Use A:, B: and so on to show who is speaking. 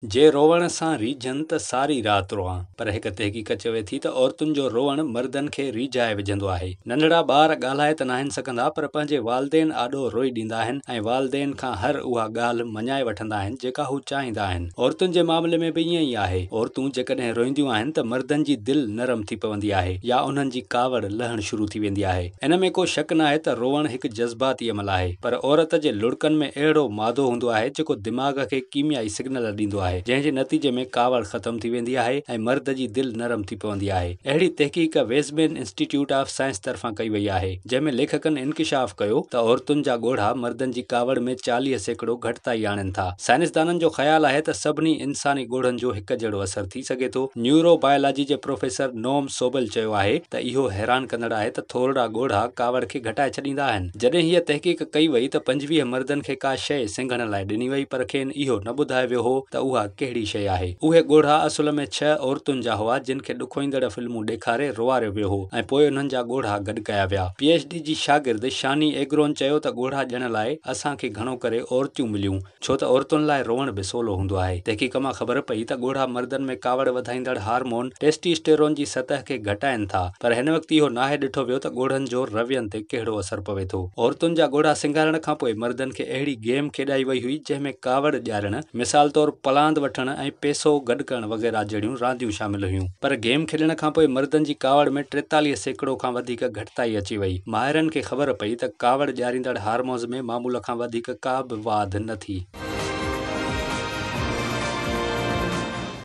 A: جي روئڻ سان ريجهن ته ساري رات روئان. پر هڪ تحقيق چوي ٿي ته عورتن جو روئڻ مردن کي ريجهائي وجهندو آهي. ننڍڙا ٻار ڳالهائي ته ناهن سگهندا پر پنهنجي والدين آڏو روئي ڏيندا آهن ۽ والدين کان هر اها ڳالهه مڃائي وٺندا آهن جيڪا هو چاهيندا آهن. عورتن جي معاملي ۾ به ائين ئي آهي. عورتون جيڪڏهن روئينديون آهن ته مردن جي دل نرم ٿي پوندي آهي يا انهن جي ڪاوڙ لهڻ شروع ٿي ويندي آهي. ان ۾ ڪو شڪ ناهي ته روئڻ هڪ جذباتي عمل آهي، پر عورت جي لڙڪن ۾ اهڙو مادو هوندو آهي جيڪو دماغ کي ڪيميائي سگنل ڏيندو آهي، جنهن جي نتيجي ۾ ڪاوڙ ختم ٿي ويندي آهي ۽ مرد جي دل نرم ٿي پوندي آهي. اهڙي تحقيق ويزمين انسٽيٽيوٽ آف سائنس طرفان ڪئي وئي آهي، جنهن ۾ ليکڪن انڪشاف ڪيو ته عورتن جا ڳوڙها مردن جي ڪاوڙ ۾ 40% گهٽتائي آڻين ٿا. سائنسدانن جو خيال آهي ته سڀني انساني ڳوڙهن جو هڪ جهڙو اثر ٿي سگهي ٿو. نيورو بايولاجي جي پروفيسر نوم سوبل چيو آهي ته اهو حيران ڪندڙ آهي ته ٿورڙا ڳوڙها ڪاوڙ کي گهٽائي ڇڏيندا آهن. جڏهن هيء تحقيق ڪئي وئي ته 25 مردن کي ڪا شيء سنگهڻ لاء ڏني وئي پر کين اهو نه ٻڌايو ويو هو ته اها ڪهڙي شيء آهي. اهي ڳوڙها اصل ۾ ڇهه عورتن جا هئا جن کي ڏکوئيندڙ فلمون ڏيکاري روئاريو ويو هو ۽ پوء انهن جا ڳوڙها گڏ ڪيا ويا. پي ايڇ ڊي جي شاگرد شاني ايگرون چيو ته ڳوڙها ڏيڻ لاء اسان کي گهڻو ڪري عورتيون مليون. ڇو ته عورتن لاء روئڻ به سولو هوندو آهي. تحقيق مان خبر پئي ته ڳوڙها مردن ۾ ڪاوڙ وڌائيندڙ هارمون ٽيسٽيسٽيرون جي سطح کي گهٽائين ٿا پر هن وقت اهو ناهي ڏٺو ويو ته ڳوڙهن جو روين تي ڪهڙو اثر پوي ٿو. عورتن جا ڳوڙها سنگهارڻ کانپوء مردن کي اهڙي گيم کيڏائي وئي هئي جنهن ۾ ڪاوڙ ڏيارڻ، مثال طور پلاند وٺڻ ۽ پئسو گڏ ڪرڻ وغيره جهڙيون رانديون شامل هيون پر گيم کيڏڻ کانپوء مردن جي ڪاوڙ ۾ 43% کان وڌيڪ گهٽتائي اچي وئي. ماهرن کي خبر پئي ته ڪاوڙ ڏياريندڙ هارمونز ۾ معمول کان وڌيڪ ڪا به واڌ نه ٿي.